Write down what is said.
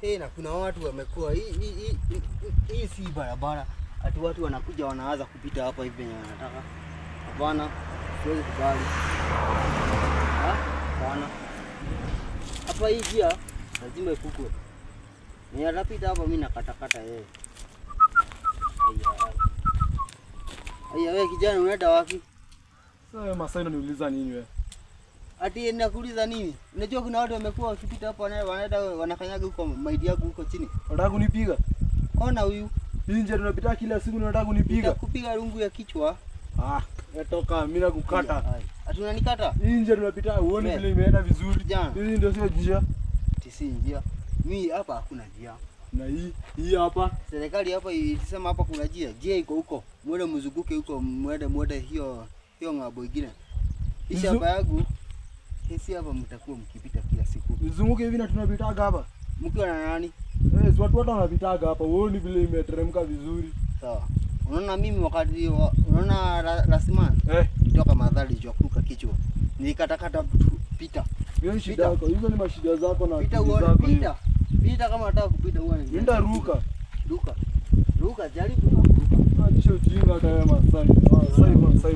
Hey, na kuna watu wamekuwa hii si barabara. Ati watu wanakuja wanaanza kupita hapa hivi venye wanataka. Hapana, siwezi kubali. Hapana. Hapa hii njia lazima ifukwe. Ni atapita hapa mimi nakatakata yeye. Aya. Aya wewe kijana unaenda wapi? Sasa wewe Masai unaniuliza nini wewe? Ati nakuuliza nini? Unajua kuna watu wamekuwa wakipita hapa wanaenda wanakanyaga huko maidi yangu huko chini. Unataka kunipiga? Ona huyu. Hii njia tunapita kila siku unataka kunipiga? Nitakupiga rungu ya kichwa. Ah, natoka mimi nakukata. Ati unanikata? Hii njia tunapita uone vile imeenda vizuri. Hii ndio sio njia. Tisi njia. Mimi hapa hakuna njia. Na hii hapa serikali hapa ilisema hapa kuna njia. Njia iko huko. Mwende mzunguke huko, mwende hiyo ng'ambo ingine. Hii shamba yangu hisi hapa mtakuwa mkipita kila siku. Mzunguke hivi na tunapitaga hapa. Mkiwa na nani? Eh, watu wanapitaga hapa. Uone vile imeteremka vizuri. Sawa. Unaona mimi wakati unaona Rasman? Eh, nitoka madhali jua kuka kichwa. Nilikatakata pita. Hiyo shida yako. Hizo ni mashida zako na pita uone pita. Pita kama unataka kupita uone. Nenda ruka. Ruka. Ruka jaribu ruka. Acha ujinga hata wewe Masai. Masai.